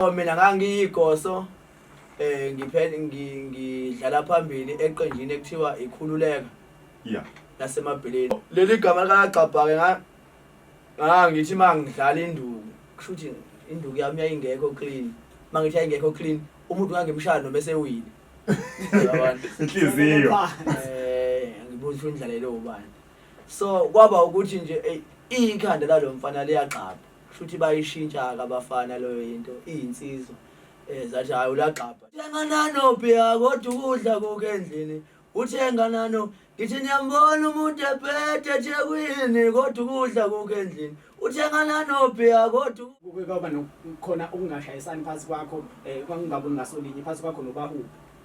Mina ngangiyigoso ngiphe ngidlala phambili eqenjini ekuthiwa ikhululeka. Yeah. Lasemabheleni. Leli gama likaGxabha-ke ngangithi uma ngidlala induku kusho ukuthi induku yami yayingekho clean. Uma ngithi yayingekho clean umuntu ngangimshaya noma esewile. Uyabona? Inhliziyo. Ngibuza ukuthi undlalele ubani. So kwaba ukuthi nje ey ikhanda lalo mfana liyagxabha. Kushuthi bayishintsha-ke abafana leyo into iyinsizwa um zathi hhayi ulagxabha thenga nano bhiya kodwa ukudla kukho endlini uthenga nano ngithi niyambona umuntu ebhede ethekwini kodwa ukudla kukho endlini uthenga nano bhiya kodwa Kuke kwaba nokukhona ukungashayisani phakathi kwakho um kwakungaboni ngasolinye phakathi kwakho noBahubhe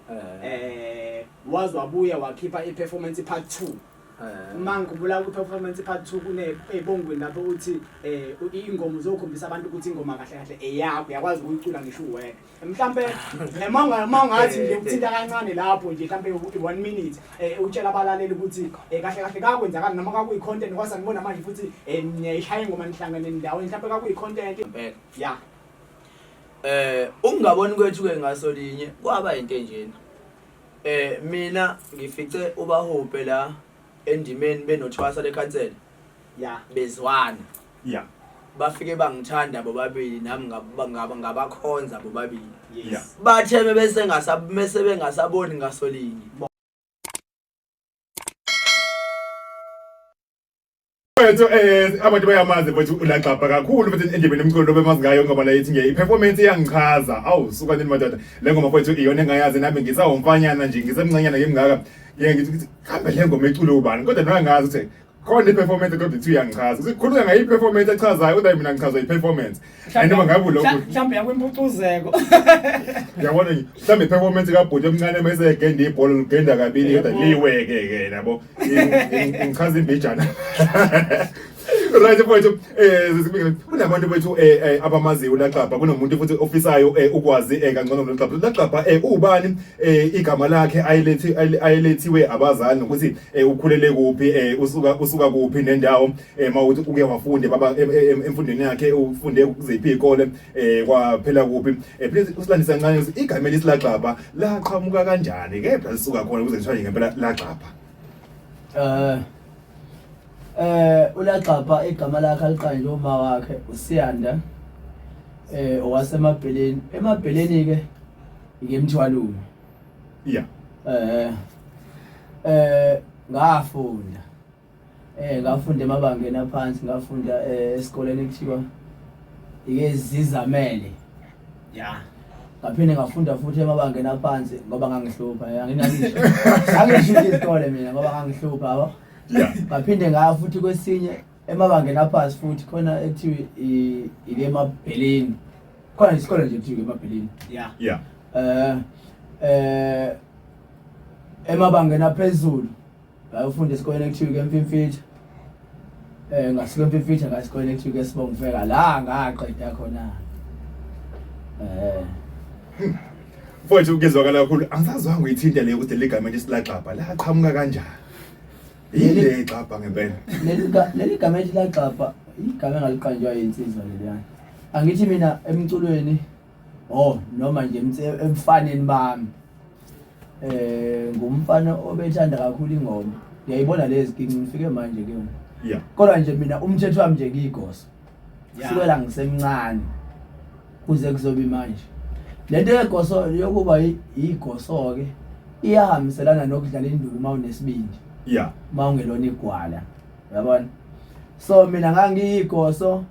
um waze wabuya wakhipha i-performance part 2 Uma ngikhumbula kwi-performance part 2 kune ebongweni lapho uthi eh ingoma uzokhombisa abantu ukuthi ingoma kahle kahle eyakho uyakwazi ukuyicula ngisho uwedwa. Mhlambe uma ungathi nje ukuthinta kancane lapho nje mhlambe 1 minute eh utshela abalaleli ukuthi eh kahle kahle kakwenzakala noma kakuyi content kwasa ngibona manje futhi eh niyayishaya ingoma nihlangene ndawonye mhlambe kakuyi content. Yeah. Ukungaboni kwethu ke ngaso linye kwaba into enjena. Mina ngifice uBahubhe la endimeni benothwasa lekhansela. Yeah. Bezwana. Yeah. Bafike bangithanda bobabili nami ngabakhonza bobabili. Yes. Yeah. Bathe bese ngasabese bengasaboni ngasolinye. Mfethu abantu bayamazi mfethu ulagxabha kakhulu futhi endimeni emculo bemazi ngayo ngoba la ithi nje i-performance iyangichaza. Awu suka nini madoda. Le ngoma mfethu iyona engayazi nami ngisawumfanyana nje ngisemncanyana ngimngaka. Ngeke ngithi ukuthi kambe le ngoma iculo ubani kodwa noma ngazi ukuthi khona i-performance kodwa ithi uyangichaza. Sikhuluma ngayo i-performance echazayo kodwa mina ngichazwa i-performance. And noma ngabe ulokhu Mhlawumbe yakwimpucuzeko. Yabona nje mhlawumbe i-performance kabhuti omncane mase egenda ibhola ligenda kabili kodwa liweke ke yabo. Ngichaza imbijana. Right mfowethu kunabantu bethu abamaziyo uLaxabha kunomuntu futhi ofisayo ukwazi kangcono ngoLaxabha. uLaxabha ubani igama lakhe ayilethi ayilethiwe abazali nokuthi ukhulele kuphi usuka kuphi nendawo mawuthi uke wafunde baba emfundweni yakhe ufunde kuziphi izikole kwaphela kuphi. Please usilandise kancane ukuthi igama elisilaxabha laqhamuka kanjani kepha lisuka khona ukuze kuthiwa ngempela laxabha. ULaxabha igama lakhe aliqanjwe uma wakhe uSiyanda owasemabheleni. Emabheleni ke ngemthwalume. Yeah. Ngafunda. Ngafunda emabangeni aphansi ngafunda esikoleni ekuthiwa ike zizamele. Yeah. Ngaphinde ngafunda futhi emabangeni aphansi ngoba ngangihlupha anginalisho. Ngangishintsha izikole mina ngoba ngangihlupha yabo. Yeah. Ngaphinde ngaya futhi kwesinye emabangeni aphansi futhi khona ekuthiwa ike emabheleni. Khona isikole nje ekuthiwa emabheleni. Yeah. Yeah. Emabangeni aphezulu ngayofunda esikoleni ekuthiwa kemfimfitha. Ngasuka emfimfitha ngaya esikoleni ekuthiwa kesibongifeka la ngaqeda khona. Mfowethu kuyezwakala kakhulu angisazwanga uyithinta leyo ukuthi leli gama elithi laxabha laqhamuka kanjani. Yini le ixabha ngempela? Leli gama elithi laxabha igama engaliqanjwa yinsizwa leliyana. Angithi mina emculweni oh noma nje emfaneni bami ngumfana obethanda kakhulu ingoma. Ngiyayibona lezi kingi ngifike manje kuyona. Yeah. Kodwa nje mina umthetho wami nje ngiyigoso. Yeah. Kusukela ngisemncane kuze kuzobe manje. Lento yegoso yokuba igoso ke iyahambiselana nokudlala induku uma unesibindi. Yeah. Uma ungelona igwala. Uyabona? So mina ngangiyigoso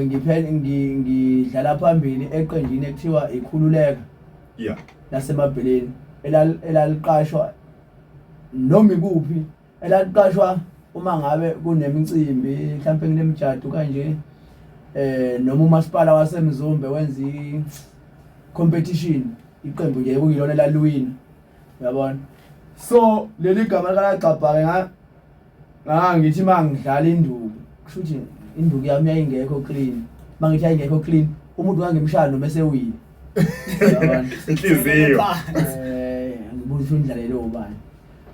ngiphe ngidlala phambili eqenjini ekuthiwa ikhululeka. Yeah. Lasemabheleni elaliqashwa noma ikuphi elaliqashwa uma ngabe kunemicimbi mhlawumbe kunemijadu kanje noma umasipala waseMzumbe wenza i competition iqembu nje kuyilona elaliwina uyabona. So leli gama likaLaxabha ke ngangithi uma ngidlala induku kusho ukuthi induku yami yayingekho clean. Uma ngithi yayingekho clean umuntu ngangimshaya noma esewile. Inhliziyo. Ngibuza ukuthi undlalele ubani.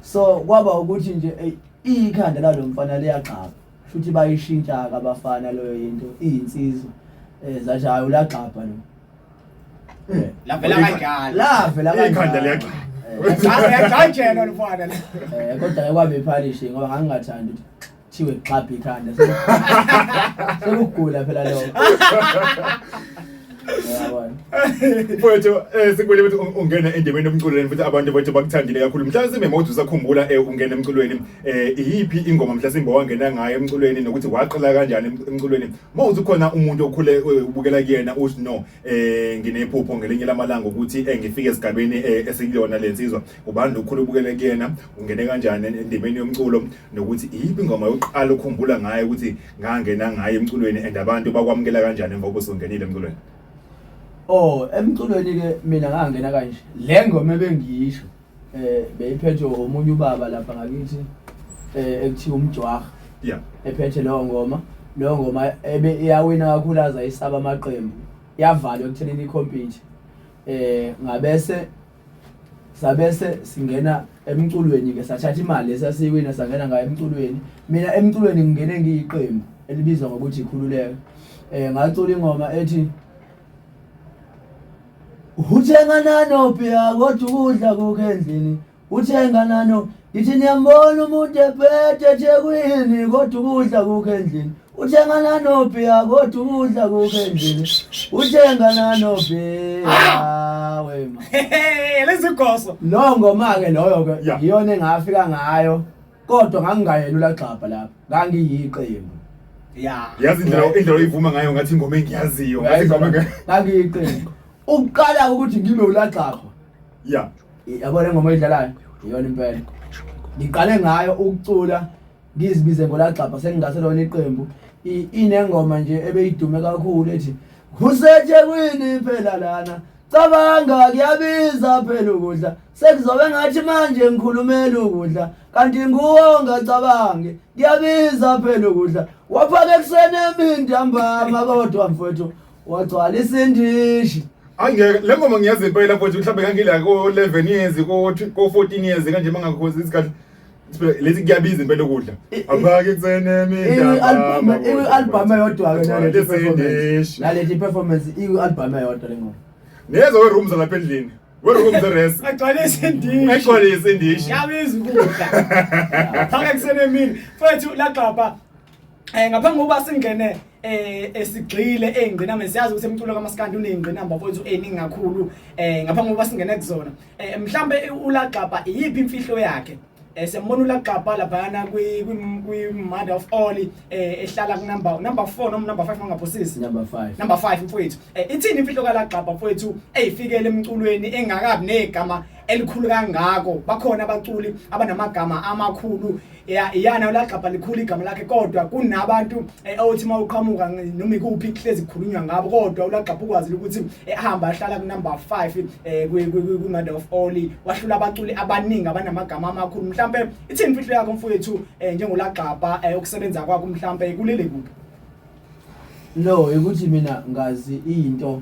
So kwaba ukuthi nje ikhanda lalo mfana liyagxabha. Kusho ukuthi bayishintsha ke abafana leyo into iyinsizwa. Zathi hayi ulagxabha lo. Lavela kanjalo. Lavela kanjalo. Ikhanda liyaxaka. Yajanjelwa lomfana la. Kodwa ke kwabe iphalishi ngoba ngangingathandi ukuthi kuthiwe xabha ikhanda. Sekugula phela lokho. Uyabona. Mfowethu sikubone ukuthi ungena endimeni yomculo futhi abantu bethu bakuthandile kakhulu. Mhlawumbe mawuthi usakhumbula ungena emculweni iyiphi ingoma mhlawumbe wangena ngayo emculweni nokuthi waqala kanjani emculweni. Mawuthi khona umuntu okhule ubukela kuyena uthi no nginephupho ngelinye lamalanga ukuthi ngifike esigabeni esikuyona lensizwa. Ubani lokhulu ubukele kuyena ungene kanjani endimeni yomculo nokuthi iyiphi ingoma yokuqala ukhumbula ngayo ukuthi ngangena ngayo emculweni and abantu bakwamukela kanjani emva kokuba usungenile emculweni? Oh, emculweni ke mina ngangena kanje. Le ngoma ebengiyisho beyiphethwe omunye ubaba lapha ngakithi ekuthiwa uMjwaha. Ephethe leyo ngoma. Leyo ngoma ebe iyawina kakhulu aze ayisaba amaqembu. Yavalwa ekuthenini ikhompyutha. Ngabese sabese singena emculweni ke sathatha imali esasiwina sangena ngayo emculweni. Mina emculweni ngingene ngiyiqembu elibizwa ngokuthi ikhululeka. Ngacula ingoma ethi Uthenga nano pia kodwa ukudla kukho endlini. Uthenga nano ngithi niyambona umuntu ephethe eThekwini kodwa ukudla kukho endlini. Uthenga nano pia kodwa ukudla kukho endlini. Uthenga nano pia wema. Lezigoso. Lo ngoma ke loyo ke iyona engafika ngayo kodwa ngangingayena ulagxabha lapha. Ngangiyiqembu. Yazi indlela oyivuma ngayo ngathi ingoma engiyaziyo ngathi ingoma ngangiyiqembu. Ukuqala ukuthi ngibe ulagxabha. Yabona ingoma oyidlalayo iyona impela. Ngiqale ngayo ukucula ngizibize ngolagxabha sengingaselona iqembu. Inengoma nje ebeyidume kakhulu ethi Kusethekwini phela lana cabanga kuyabiza phela ukudla sekuzobe ngathi manje ngikhulumela ukudla kanti nguwe ongacabangi kuyabiza phela ukudla waphaka ekuseni emini ntambama kodwa mfowethu wagcwala isindishi. Angeke le ngoma ngiyazi impela mfowethu mhlawumbe ngangila ko 11 years ko 14 years kanje mangakhozi isikhathi lezi kuyabiza impela ukudla. Aphake ekuseni emini ntambama. I-album eyodwa ke nalethi performance. Nalethi performance i-album eyodwa le ngoma. Niyezwa we rooms lapha endlini. We rooms rest. Agcwalisa indishi. Agcwalisa indishi. Kuyabiza ukudla. Phaka ekuseni emini. Mfowethu lagxabha ngaphambi kokuba singene esigxile ey'ngqinamba siyazi ukuthi emculo kamaskandi uney'ngqinamba mfowethu ey'ningi kakhulu ngaphambi kokuba singene kuzona mhlambe ulagxabha iyiphi imfihlo yakhe? Siyambona ulagxabha laphayana kwi-mother of all ehlala ku-number 4 noma number 5 mangaphosisi. Number 5. Number 5 mfowethu. Ithini imfihlo kalagxabha mfowethu eyifikele emculweni engakabi negama elikhulu kangako? Bakhona abaculi abanamagama amakhulu iyana ulagxabha likhulu igama lakhe kodwa kunabantu othi mawuqhamuka noma ikuphi kuhlezi kukhulunywa ngabo kodwa ulagxabha ukwazile ukuthi ehamba ahlala ku number 5 kwi-mother of all wahlula abaculi abaningi abanamagama amakhulu. Mhlambe ithini imfihlo yakho mfowethu njengolagxabha ukusebenza kwakho mhlambe kulele kuphi? No, ukuthi mina ngazi into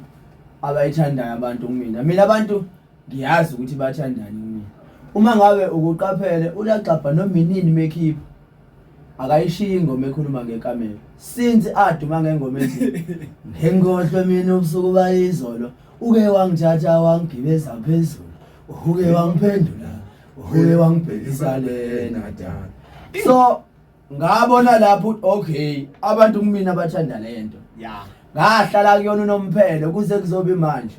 abayithandayo abantu kumina. Mina abantu ngiyazi ukuthi bathandani kumina. Uma ngabe ukuqaphele ulagxabha noma inini mekhipha akayishiyi ingoma ekhuluma ngekamelo. Since aduma ngengoma ethi ngengohlwe mina ubusuku bayizolo uke wangithatha wangigibeza phezulu uke wangiphendula uke wangibhekisa lena dala. So ngabona lapho okay abantu kumina bathanda lento. Ngahlala kuyona unomphelo kuze kuzobe manje.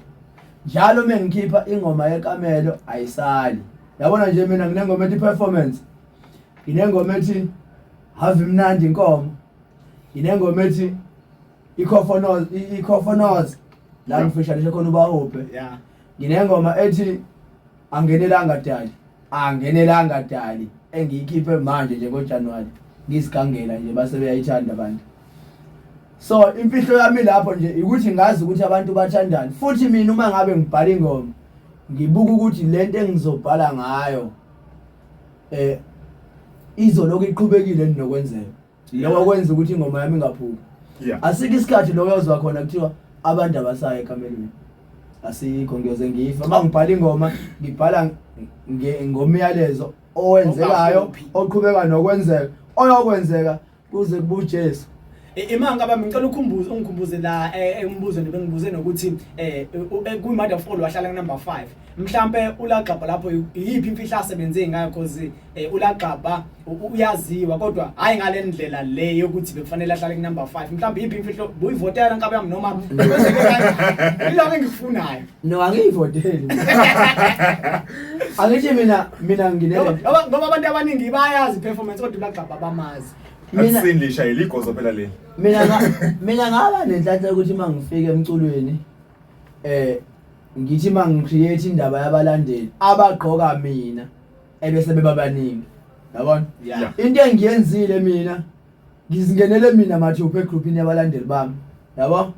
Njalo mengikhipha ingoma yekamelo ayisali. Yabona nje mina nginengoma ethi performance. Nginengoma ethi have imnandi inkomo. Nginengoma ethi ikhofonoz ikhofonoz la ngifisha khona ubahophe. Nginengoma ethi angenelanga dali. Angenelanga dali engiyikhiphe manje nje ngoJanuary. Ngizigangela nje base beyayithanda abantu. So imfihlo yami lapho nje ukuthi ngazi ukuthi abantu bathandani. Futhi mina uma ngabe ngibhala ingoma ngibuka ukuthi lento engizobhala ngayo izolokhu iqhubekile nokwenzeka. Lokho kwenza ukuthi ingoma yami ingaphuki. Asikho isikhathi lokho uyozwa khona kuthiwa abantu abasayo ekamelweni. Asikho, ngiyoze ngifa. Uma ngibhala ingoma ngibhala ngomyalezo owenzekayo oqhubeka nokwenzeka oyokwenzeka kuze kube uJesu. Imanga bami, ngicela ukhumbuze, ungikhumbuze la embuzweni bengibuze nokuthi kwi-Mother of All wahlala ku number 5. Mhlambe uLaGxabha lapho iyiphi imfihlo asebenze ngayo, cause uLaGxabha uyaziwa, kodwa hayi ngale ndlela le yokuthi bekufanele ahlale ku number 5. Mhlambe iyiphi imfihlo, buyivotela nkabi yami noma kwenzeke kanjani? Iloko engikufunayo. No, angiyivoteli. Angithi mina ngine Ngoba abantu abaningi bayazi performance, kodwa uLaGxabha bamazi. Mina Akusini lishayela igozo phela leli. Mina ngaba nenhlanhla ukuthi mangifika emculweni, ngithi mangicreate indaba yabalandeli abagqoka mina ebese bebabaningi, yabona? Into engiyenzile mina, ngizingenele mina mathupha egroupini yabalandeli bami, yabo?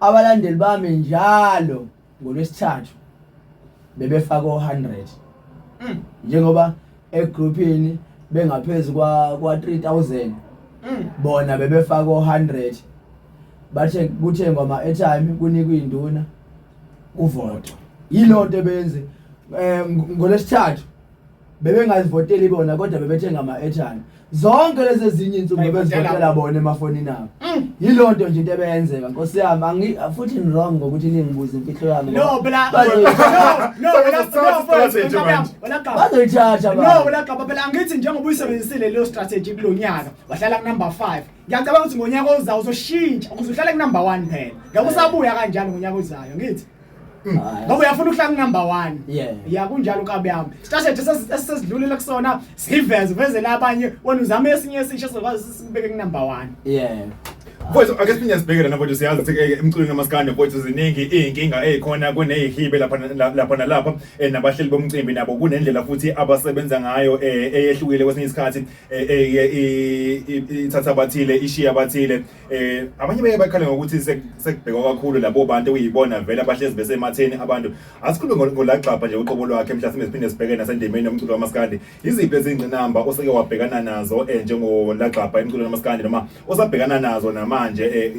Abalandeli bami njalo ngolwesithathu bebefaka o100, njengoba egroupini bengaphezulu kwa 3000, bona bebefaka o100, bathe kuthengwa ama airtime, kunikwa induna, kuvotwa. Yilonto ebenze ngolwesithathu bebengazivoteli bona, kodwa bebethenga ama airtime. Zonke lezi ezinye insuku bebezivotela bona emafonini abo. Yilonto nje into ebeyenzeka, nkosi yami. Angi futhi ni wrong ngokuthi ningibuze imfihlo yami. No, phela no, no, phela no, Strategy manje. uLaGxabha. Bazoyithatha No, ba. uLaGxabha phela, angithi njengoba uyisebenzisile leyo strategy kulonyaka, wahlala ku number 5. Ngiyacabanga ukuthi ngonyaka ozayo uzoshintsha ukuze uhlale ku number 1 phela. Ngeke usabuya kanjalo ngonyaka ozayo, ngithi. Ngoba uyafuna ukuhlala ku number 1. Yeah. Ya, kunjalo kabi yami. Strategy sesidlulile kusona, siveze vezele abanye, wena uzame esinye esisha sizokwazi sikubeke ku number 1. Yeah. Mfowethu, ake siphinde sibheke lana mfowethu. Siyazi ukuthi emculweni kamaskandi mfowethu ziningi iy'nkinga ey'khona, kuneyihibe lapha lapha nalapha, nabahleli bomcimbi nabo kunendlela futhi abasebenza ngayo eyehlukile kwesinye isikhathi, ithatha abathile, ishiya abathile. Abanye baye bakhala ngokuthi sekubhekwa kakhulu labo bantu okuyibona vele abahlezi besematheni abantu. Asikhulume ngoLaGxabha nje uqobo lwakhe, mhlawumbe siphinde sibheke nasendimeni yomculo wamaskandi. Iziphi ezingqinamba oseke wabhekana nazo njengoLaGxabha emculweni wamaskandi, noma osabhekana nazo namanje?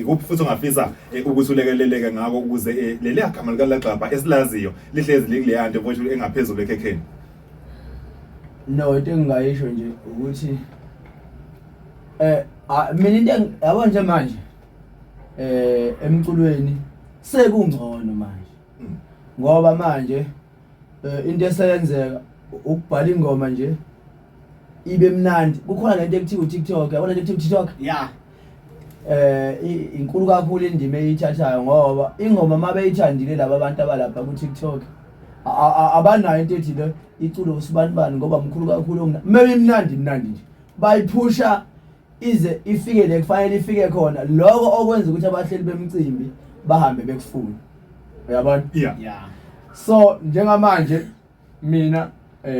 Ikuphi futhi ongafisa ukuthi ulekeleleke ngako ukuze leli gama likaLaGxabha esilaziyo lihlezi likuleya nto mfowethu engaphezulu ekhekheni? No, into engingayisho nje ukuthi mina into yabo nje manje emculweni sekungcono manje, ngoba manje into eseyenzeka ukubhala ingoma nje ibe mnandi. Kukhona lento ekuthiwa uTikTok, yabona lento ekuthiwa uTikTok? Yeah. Inkulu kakhulu indima eyithathayo, ngoba ingoma mabeyithandile laba abantu abalapha ku TikTok abanayo into ethi le iculo usibanibani ngoba mkhulu kakhulu maybe imnandi, imnandi nje, bayiphusha ize ifike le kufanele ifike khona. Lokho okwenza ukuthi abahleli bemicimbi bahambe bekufuna, uyabona? Yeah. Yeah. So njengamanje mina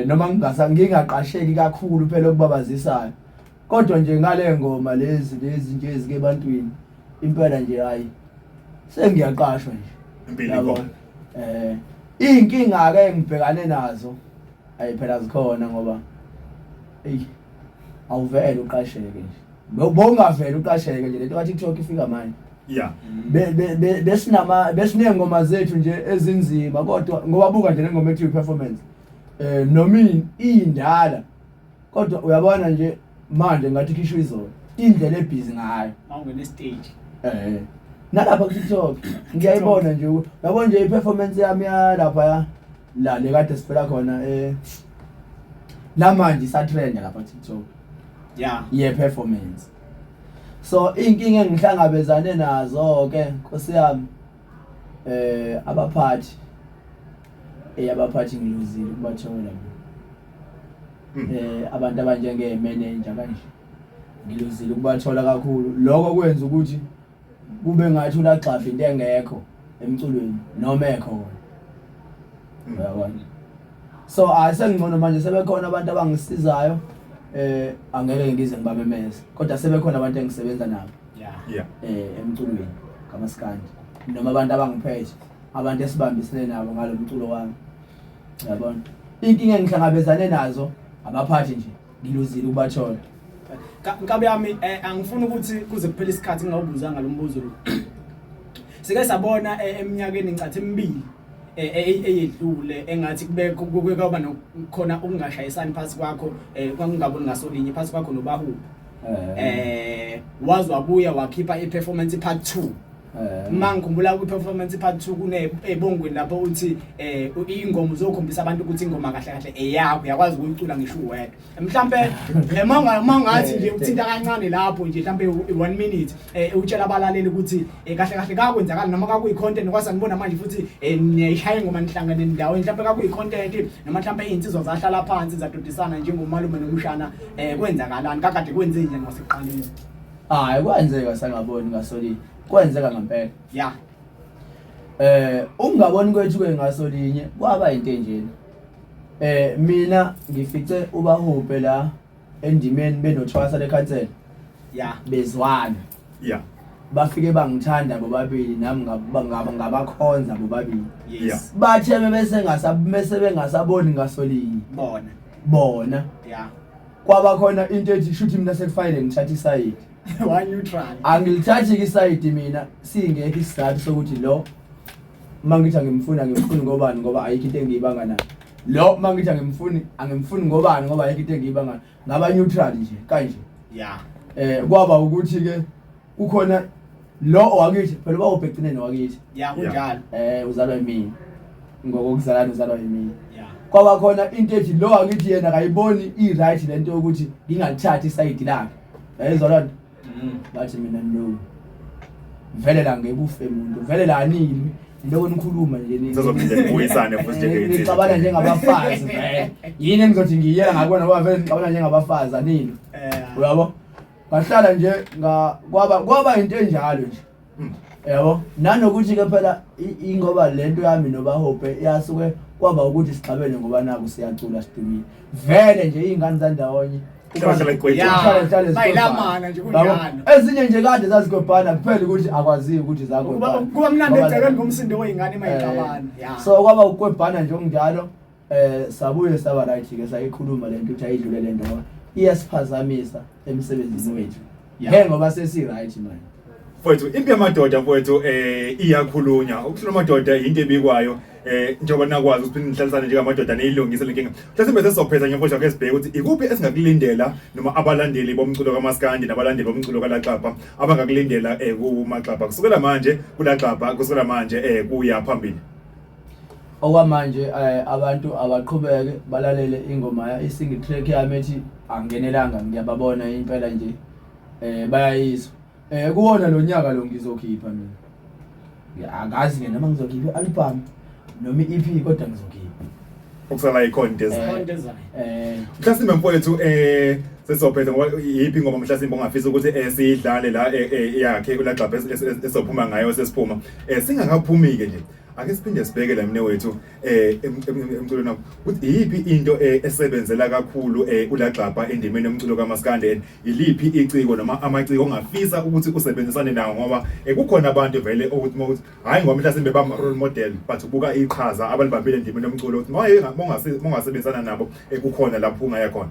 noma ngingasa ngingaqasheki kakhulu phela okubabazisayo, kodwa nje ngale ngoma lezi nje ezike ebantwini impela nje, hayi, sengiyaqashwa nje. Impilo Yabona? ikhona. Inkinga ke engibhekane nazo, ayi phela zikhona, ngoba ey awuvele uqasheke nje, bongavele uqasheke nje. Lento ka TikTok ifika manje. Besinama besinengoma zethu nje ezinzima, kodwa ngoba buka nje lengoma ethi performance, noma indala, kodwa uyabona nje manje ngathi khishwa izolo, indlela ebhizi ngayo. Mawungena stage. Nalapha ku TikTok ngiyayibona nje, uyabona nje i-performance yami ya lapha ya la le kade sifela khona, namanje isa-trend lapha TikTok. Ye performance. So inkinga engihlangabezane nazo ke, Nkosi yami, abaphathi ngiluzile ukubathola mina. Abantu abanjenge manager kanje ngiluzile ukubathola kakhulu. Lokho kwenza ukuthi kube ngathi uLaGxabha into engekho emculweni noma ekhona, uyabona? So asengcono manje, sebekhona abantu abangisizayo. Angeke ngize ngibamemeze, kodwa sebekhona abantu engisebenza nabo emculweni kamaskandi, noma abantu abangiphethe, abantu esibambisene nabo ngalo mculo wami, uyabona? Inkinga engihlangabezane nazo, abaphathi nje ngiluzile ukubathola. Nkabi yami, angifuni ukuthi kuze kuphele isikhathi ngingawubuzanga lo mbuzo lo. Sike sabona eminyakeni ngicathi emibili eyedlule engathi kube kuke kwaba nokhona ukungashayisani phakathi kwakho, kwakungaboni ngasolinye phakathi kwakho noBahubi. Waze wabuya wakhipha i-performance part 2. Uma ngikhumbula kwi-performance part 2 kune ebongweni lapho uthi ingoma uzokhombisa abantu ukuthi ingoma kahle kahle eyakho, uyakwazi ukuyicula ngisho uwedwa. Mhlambe uma ngathi nje ukuthinta kancane lapho nje mhlambe 1 minute, utshela abalaleli ukuthi kahle kahle kakwenzakala noma kakuyi content, kwasa ngibona manje futhi niyayishaya ingoma nihlangene endaweni, mhlambe kakuyi content noma mhlambe izinsizwa zahlala phansi zadodisana njengomalume nomshana, kwenzakalani kakade kwenze njani kwasekuqaleni? Hayi, kwenzeka sangaboni ngasolinye, kwenzeka ngempela. Ukungaboni kwethu ke ngasolinye kwaba into enjena. Mina ngifice uBahubhe la endimeni benothwasa lekhansela. Bezwana. Bafike bangithanda bobabili, nami ngabakhonza bobabili. Bathe bese bese bengasaboni ngasolinye. Bona. Bona. Kwaba khona into ethi shuthi mina sekufanele ngithathe isayidi. Wa neutral. Angilithathi isayidi mina, singekho isizathu sokuthi lo mangithi angimfuni angimfuni ngobani, ngoba ayikho into engiyibanga nayo. Lo mangithi angimfuni angimfuni ngobani, ngoba ayikho into engiyibanga nayo. Ngaba neutral nje kanje. Kwaba ukuthi ke kukhona lo owakithi, phela uba ubhekene nowakithi. Kunjalo. Uzalwa yimina. Ngokuzalana uzalwa yimina. Kwaba khona into ethi lo akithi yena akayiboni i-right lento yokuthi ngingalithathi isayidi lakhe. Yayizwa loo nto? Bathi mina no. Vele la ngeke ufe muntu, vele la anilwi. Niloko nikhuluma nje Nizophinde nibuyisane futhi nje. Nixabana njengabafazi vele. Yini engizothi ngiyela ngakubona ngoba vele nixabana njengabafazi anilwi. Uyabo? Ngahlala nje kwaba into enjalo nje. Yabo? Nanokuthi ke phela ingoba lento yami noBahubhe yasuke kwaba ukuthi sixabene ngoba naku siyacula sidumile. Vele nje izingane zandawonye Bayilamana nje kunjalo. Ezinye nje kade zazigobhana kuphela ukuthi akwaziyo ukuthi zagobhana. Kuba mnandi egcekeni ngomsindo weyingane mayixabana. So kwaba ukwebhana nje okunjalo, sabuye saba right ke, sayikhuluma lento ukuthi ayidlule lento ngoba iyasiphazamisa emsebenzini wethu. Ngeke ngoba sesi right manje. Mfowethu, impi yamadoda mfowethu iyakhulunywa. Ukuhlula amadoda into ebikwayo, njengoba nakwazi ukuthi nihlalisane njengamadoda niyilungise lenkinga. Mhlawumbe sesizophetha nje mfowethu, ake sibheke ukuthi ikuphi esingakulindela noma abalandeli bomculo kaMaskandi nabalandeli bomculo kaLaxaba abangakulindela kuMaxaba kusukela manje, kuLaxaba kusukela manje kuya phambili. Okwamanje abantu abaqhubeke balalele ingoma ya i-single track yami ethi Angenelanga, ngiyababona impela nje bayayizwa. Kuwona lo nyaka lo ngizokhipha mina. Angazi ke noma ngizokhipha i-album noma i-EP, kodwa ngizokhipha. Okusala ikhonto ezayo. Mhlasimbe mfowethu, sesizophetha ngoba yiphi ingoma mhlasimbe ongafisa ukuthi siyidlale la yakhe kuLaxaba esophuma ngayo sesiphuma? Singakaphumi ke nje, ake siphinde sibheke la mne wethu emculweni wakho ukuthi iyiphi into esebenzela kakhulu uLaxaba endimeni yomculo kaMaskandi, iliphi iciko noma amaciko ongafisa ukuthi usebenzisane nawo, ngoba kukhona abantu vele ukuthi ukuthi hayi ngoba mhlasimbe bama role model but ubuka iqhaza abalibambile endimeni yomculo ukuthi mongasebenzisana nabo kukhona lapho ungaya khona.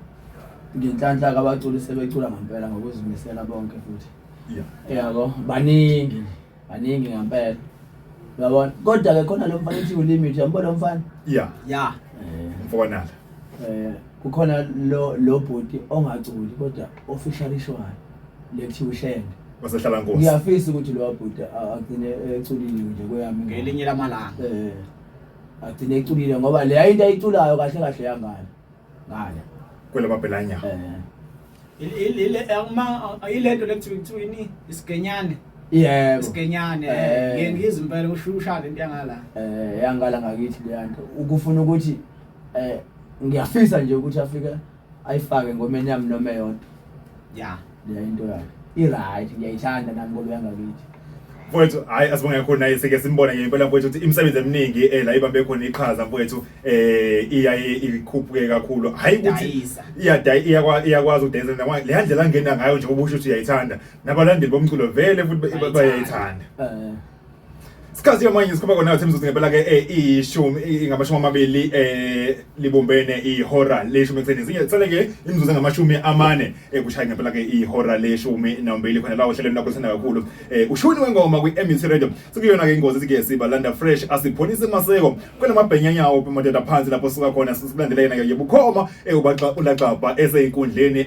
Ngenhlanhla kabaculi sebecula ngempela ngokuzimisela bonke futhi. Yabo, baningi baningi ngempela. Uyabona? Kodwa ke khona lo mfana ethi uLimit, uyambona lo mfana? Mfokanala. Kukhona lo bhuti ongaculi kodwa officially shwayo lethi uShenge. Wasehlala Nkosi. Ngiyafisa ukuthi lo bhuti agcine eculile nje kweyami. Ngelinye lamalanga. Agcine eculile ngoba le into ayiculayo kahle kahle yangale. Ngale. Kwelababhelanya. Ile nto lekuthiwa ini isigenyane. Yebo. Isigenyane. Ngeke ngizwe impela ushusha lento yangala. Yangala ngakithi le nto. Ukufuna ukuthi ngiyafisa nje ukuthi afike ayifake ngomeni yami noma eyodwa. Le into yakhe. I-right, ngiyayithanda nami ngoba yangakithi. Mfowethu, hayi asibonge kakhulu naye, sike simbone nje impela mfowethu ukuthi imisebenzi eminingi la ibambe khona iqhaza mfowethu, iyaye ikhuphuke kakhulu. Hayi ukuthi iyakwazi ukudayisa noma le ndlela angena ngayo nje ubusho ukuthi uyayithanda. Nabalandeli bomculo vele futhi bayayithanda. Sikhathi manje sikhuluma khona Themba ukuthi ngempela ke ishumi ingamashumi amabili libumbene ihora leshumi ekuseni. Sinye sale ke imizuzu engamashumi amane kushaya ngempela ke ihora leshumi nambili khona la ohlelweni lakho sithanda kakhulu. Ushuni wengoma kwi-MUT Radio. Sikuyona ke ingozi sike sibalanda fresh asipholise maseko kunemabhenyanyawo madoda phansi lapho suka khona sikulandele yena ke bukhoma ubaxa uLaxaba eseyinkundleni.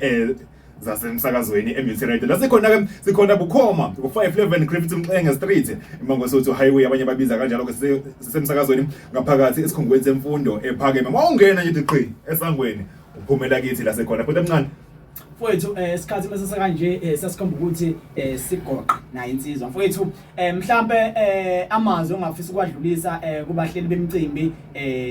zasemsakazweni eMUT Radio. La sikhona ke, sikhona bukhoma ku 511 Griffith Mxenge Street, eMangosuthu Highway, abanye babiza kanjalo ke. Sisemsakazweni ngaphakathi esikhungweni semfundo ephakeme. Mawungena nje qhi esangweni, uphumela kithi la sekhona futhi emncane. Mfowethu, isikhathi mase sekanje, sasikhomba ukuthi sigoqa nayo insizwa. Mfowethu, mhlambe amazwi ongafisa ukwadlulisa kubahleli bemicimbi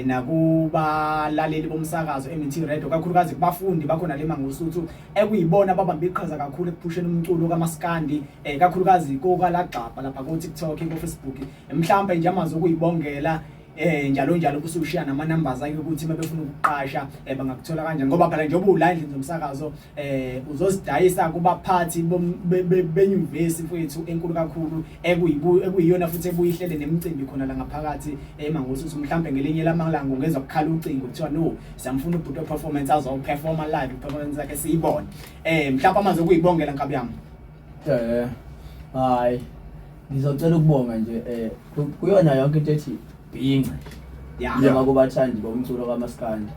nakubalaleli bomsakazo MT Radio, kakhulukazi kubafundi bakhona le Mangosuthu, ekuyibona ababamba iqhaza kakhulu ekuphusheni umculo kaMaskandi, kakhulukazi kokalagxabha lapha ku TikTok, ku Facebook, mhlambe nje amazwi okuyibongela, njalo njalo, kusushiya nama numbers ake ukuthi mabefuna ukuqasha bangakuthola kanjani, ngoba phela njengoba ula endlini zomsakazo uzozidayisa kubaphathi benyuvesi, mfowethu, enkulu kakhulu, ekuyiyona futhi ebuyihlele nemicimbi khona la ngaphakathi eMangosuthu. Mhlambe ngelinye lamalanga ungezwa kukhala ucingo, kuthiwa, "No, siyamfuna ubhuti performance, azoperforma live, performance yakhe siyibone." Mhlawumbe amazwi okuyibongela, nkabi yami. Hayi, ngizocela ukubonga nje kuyona yonke into ethi bhince noma kubathandi bomculo kaMaskandi.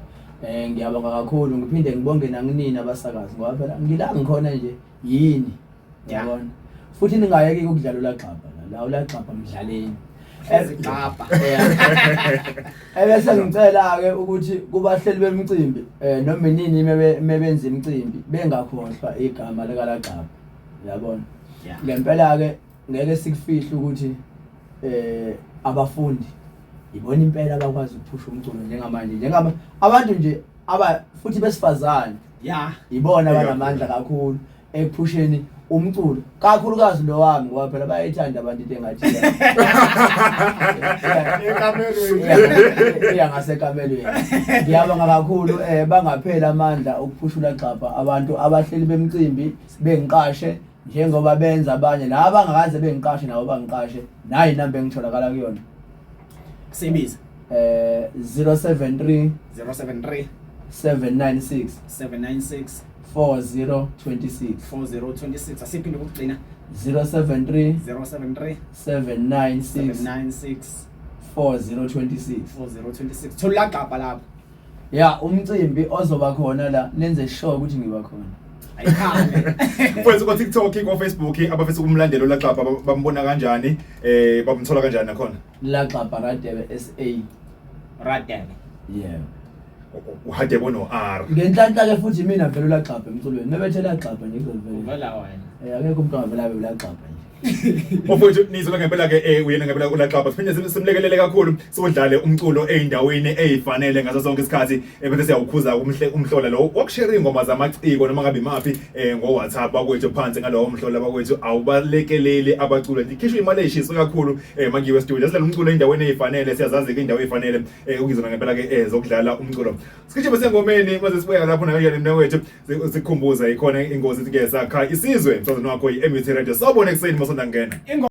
Ngiyabonga kakhulu, ngiphinde ngibonge nanginini abasakazi, ngoba phela ngila ngikhona nje yini, yabona, futhi ningayeki ukudlala ulagxabha la, ulagxabha mdlaleni. Ezigxabha. Ebese ngicela ke ukuthi kubahleli bemicimbi, noma inini mebenza imicimbi, bengakhohlwa igama lika Lagxabha, yabona. Ngempela ke ngeke sikufihle ukuthi abafundi ibona impela abakwazi ukuphusha umculo njengamanje, njengaba abantu nje aba futhi besifazane ibona abanamandla kakhulu ekuphusheni umculo, kakhulukazi lo wami, ngoba phela bayayithanda abantu into engathi Ekamelweni. Iya ngasekamelweni. Ngiyabonga kakhulu, bangaphela amandla ukuphushula gxabha abantu abahleli bemicimbi, bengiqashe njengoba benza abanye laba abangakaze bengiqashe, nabo bangiqashe. Nayi inamba engitholakala kuyona. Sibiza. 073 073 796 796 4026. 4026. Asiphinde ukugcina. 073 073 796 796 4026. 4026. Thola gxabha lapho. Ya, umcimbi ozoba khona la, nenze sure ukuthi ngiba khona. Ayikhale. Mfowethu, ku TikTok, ku Facebook, abafisa ukumlandela uLaxabha bambona kanjani, bamthola kanjani nakhona? Laxabha Radebe SA. Radebe. Yeah. Uhadebe no R. Ngenhlanhla ke futhi mina vele uLaxabha emculweni, mebethe Laxabha nje kuzovela. Uvela wena. Akekho umuntu ongavela abe uLaxabha nje. Mfowethu, nizwe ngempela ke, uyena ngempela uLaxabha. Siphinde simlekelele kakhulu, siwudlale umculo eyindaweni ezifanele ngaso sonke isikhathi, bese siyawukhuza umhle umhlola lo wokushare ingoma zamaciko noma ngabe imaphi ngo WhatsApp bakwethu. Phansi ngalowo mhlola bakwethu, awubalekeleli abaculo, ikhishwa imali eshiswe kakhulu makuyiwe studio. Sidlala umculo endaweni ezifanele, siyazazi ke indawo ezifanele, ukuzona ngempela ke zokudlala umculo. Sikhishwe sengomeni, mase sibuya lapho nakanjani mina wethu, sikhumbuza ikhona ingozi ke sakha isizwe. Msazweni wakho i-MUT Radio, sawubona ekuseni masonda ngena. Ingo